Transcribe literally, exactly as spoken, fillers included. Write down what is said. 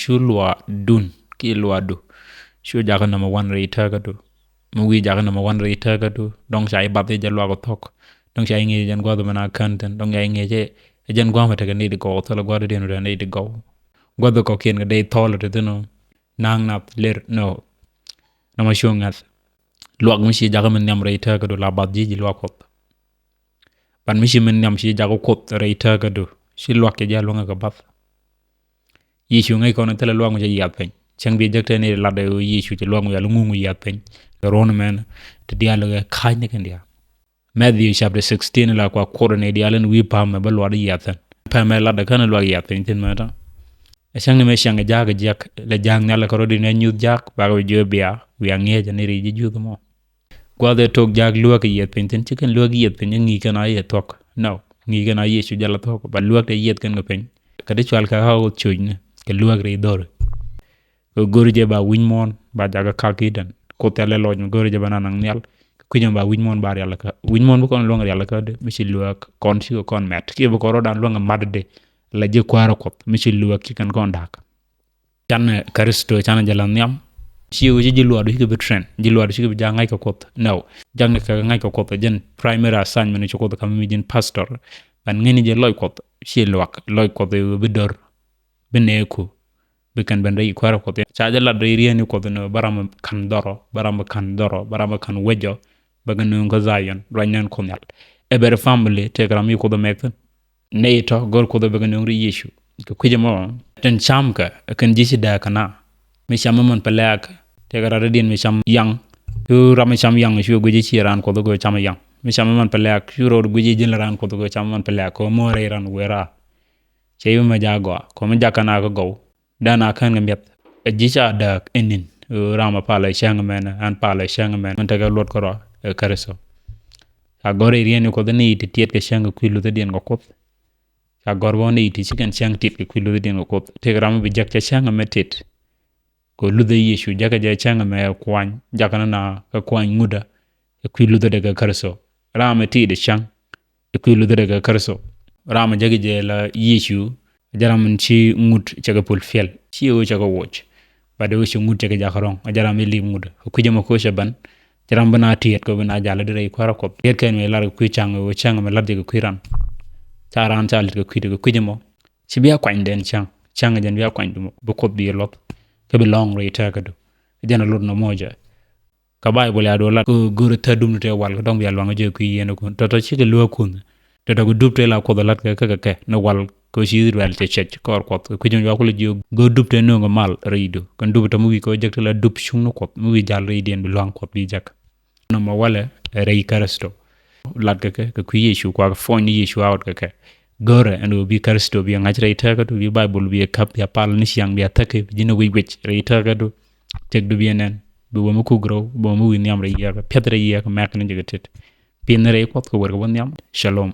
Cu luaakdun kiɛ luaakdu cu jakä nɔmɔ wan rɛy tëkädu. Mi wi̱i̱ jakä nɔmɔ wan rɛy tëkädu, dɔ̱ŋ ca ji̱ bath jɛ luaak ɔ thuɔ̱k. Dɔ̱ŋ ca ji̱ ŋi̱i̱c jɛn gua̱th ɔ mɛn a kän thi̱n. Dɔ̱ŋ ca ji̱ ŋi̱i̱c jɛ jɛn gua̱a̱th mɛ tekɛ nɛy ti gɔw, thilɛ gua̱a̱th dee nuɔ̱t nɛy ti gɔw. Gua̱th ɔ kɔ̱kiɛn kɛ dee thɔɔl ɔ te thi̱n ɔ. Na̱a̱ŋ nath ler nɔ. Nɔmɔ cu ŋa̱th. Luaak mi ci jakä min nhiam rɛy tëkädu la bath ji̱ ji̱ luaak Kuɔth. Bat mi ci min nhiam ci jakä Kuoth rɛy tëkädu, ci luaak cɛ jɛ luäŋ kɛ bath. Yecu ŋäc kɔn thilɛ luaak mi cɛ yiath piny. Cäŋ bi jek tɛn i̱ lat ɛ ɣöö Yecu cɛ luaak mi yal ŋuŋ yiath piny. Kɛ ruɔ̱n mɛn ti diaal kɛ ka̱ny ni kɛn diaal. Matthew chapter sixteen la kua kuɔt ni diaal in wi̱i̱ pa̱a̱m mɛ bä luaak di yiath thin. Pɛmɛ lat ɛ kän luaak yiath piny thin mɛ tɔ. Ɛ cäŋ ni mɛ cäŋ jaak jiak lɛ jaak nhial kɛ rɔ di ni nyuth jaak bakɛ bi jiö bia wiaa ŋi̱eec ni ri ji̱ juth mɔ. Gua̱th ɛ tok jaak luäk kɛ yieth piny thin, ci kɛn luäk yieth piny ŋi̱i̱c kɛn a yieth thuɔ̱k. No, ŋi̱i̱c kɛn a Yecu jal a thuɔ̱k, ba luäk tɛ yieth kɛn kɛ piny. Kɛ ti cual kɛ ɣaw coc ni kɛ luäk ri dhori. Kɛ go̱ri jɛ ba wi̱ny muɔ̱ɔ̱n ba jakä kak i̱ dɛn. Kuoth yal ɛ lɔc mi go̱ri jɛ ba na naŋ nhial. Kɛ kui̱c mɛ ba wi̱ny muɔ̱ɔ̱n ba rial kä wi̱ny muɔ̱ɔ̱n bi kɔn luäŋ rial kä di mi ci luäk kɔn ci kɛ kɔn mɛt kiɛ bi kɔn rɔdan luäŋ ɛ mat di. La ji̱ kua̱r Kuɔth mi ci luäk ci kɛn kɔn da̱k. Canɛ Kritho canɛ jɛ la nhiam. Ci wi̱ci ji̱ luaadu cikɛ bi train, ji̱ luaadu cikɛ bi ja̱ ŋa̱c kɛ Kuɔth. No, ja̱knɛ kɛ ŋa̱c kɛ Kuɔth jɛn primary assignment ci Kuɔth ka̱m mi ji̱n pastor. Ban ŋäcni jɛ lɔc Kuɔth ci luak, lɔc Kuɔth bi dör, bi nɛɛku, bi kɛn ben rɛy kuäärä Kuɔth. Ca jɛ lat rɛy rieni Kuɔth ni ba ram ka̱n dhɔrɔ, ba ram ka̱n dhɔrɔ, ba ram ka̱n wecɔ, ba kɛ nööŋ kä Zion ruac nɛn Kuɔth Nhial. Every family tëëkɛ ram mi Kuoth mɛk thin. Nɛy tɔ gör Kuoth bɛ kɛ nööŋ ri Yecu. Kɛ kui̱c ɛmɔ tin camkɛ kɛn ji̱ ci dääk kɛ na. Mi cam mi mɔn pɛ lɛ̈ɛ̈k tëëkɛ rat diɛn mi cam yaŋ. Cu ram mi cam yaŋ cu guic ci raan Kuoth kɛ cam yaŋ. Mi cam mi mɔn pɛ lɛ̈ɛ̈k cu ro̱o̱d guic ji̱n raan Kuoth kɛ cam mi mɔn pɛ lɛ̈ɛ̈k kɛ mɔ rɛy ran wëë raa. Cɛ i̱ mi mɛ jaak gɔaa kɛ mi jakä na kä gɔw. Dan a kän kɛ miɛth. Ɛ ji̱ ca dääk ɛn ni̱n. Ram a palɛ cäŋ mɛn, an palɛ cäŋ mɛn. Mɛn tekɛ luɔt kärɔa ɛ Kritho. Ca gɔ̱r ɛ riɛn ni Kuɔth ni ti tiɛt kɛ cäŋ kɛ kui̱ luthädiɛn kɛ Kuoth. Ca gɔ̱r bä ni ti ci kɛn cäŋ tiɛt kɛ kui̱ luthädiɛn kɛ Kuoth. Tëëkɛ ram bi jek cɛ cäŋ mɛ tet. Kɛ luthä Yecu jakä jɛ cäŋ mɛ kuany, jakä na na kɛ kuany ŋutdä. Kɛ kui̱ luthädɛ kɛ Kritho. Ram ɛ ti dɛ cäŋ. Ɛ kui̱ luthädɛ kɛ Kritho. Ram ɛ jäki jɛ la Yecu, jɛ ram in ci ŋut cɛ kɛ pul fiɛl. Ci ɛ wee cɛ kɛ woc. Bat ɛ wee ci ŋut cɛ kɛ jakä rɔ̱ŋ. Ɛ jɛ ram in lip ŋut. Ɛ kui̱ jɛ mɛ koc ɛ bän. Jɛ ram bi na tiɛt kɛ bi na jal di rɛy kuäärä Kuɔth. Tiɛt kɛn mi lar kɛ kui̱ ca̱ŋ ɛ wee ca̱ŋ mɛ lat jɛ kɛ kui̱ ran. Ca ran ca lit kɛ kui̱ di kɛ kui̱ jɛ mɔ. Ci bia kuany dɛn ca̱ŋ. Ca̱ŋ ɛ jɛn bia kuany di mɔ. Bi Kuɔth bi luɔth. Kɛ bi lɔ̱ŋ rɛy tɛ̈kädu. Jɛn a lot nɔ mɔ jɛ. Kä Baibol ya duɔ lat kɛ go̱o̱r thäär dup ni tëë wal kɛ dɔ̱ŋ bia luaŋ jɛ kui̱ yɛn kun. Tɔ̱tɔ̱ cikɛ luäk kun. Tɔ̱tɔ̱ kɛ dup tëë la Kuoth lat kɛ kɛ kɛ ni wal kɛ ci Israel cɛ cɛc kɔr Kuɔth. Kɛ kui̱ jɔ̱ŋ jɔak kulɛ jiök go̱o̱r dup tëë nööŋ kɛ mal rɛydu. Kɛn dup tɔ̱ mi wi̱i̱ kɛ jek tëë la dup cuŋ ni Kuɔth. Mi wi̱i̱ jal rɛydiɛn bi luaŋ Kuɔth bi jek. Nɔmɔ walɛ rɛy Kritho. Lat kɛ kɛ kɛ kui̱ Yecu kua kɛ puɔ̱ny ni Yecu a ɣɔt kɛ kɛ. Go̱o̱rɛ ɛn ɣöö bi Kritho bi ŋa̱c rɛy tɛ̈kädu, bi Baibol bi käp, bi a pal ni ciaŋ, bi a thäk, bi ji̱n a wi̱c wi̱c rɛy tɛ̈kädu. Tëkdu bi ɛ nɛn, bi wä mi kuk rɛw, bi wä mi wi̱i̱ nhiam rɛy yiɛk, piɛth rɛy yiɛk, mɛk ni jɛ kɛ tet. Pi̱n ni rɛy Kuɔth kɛ wër kɛ wä nhiam. Shalom.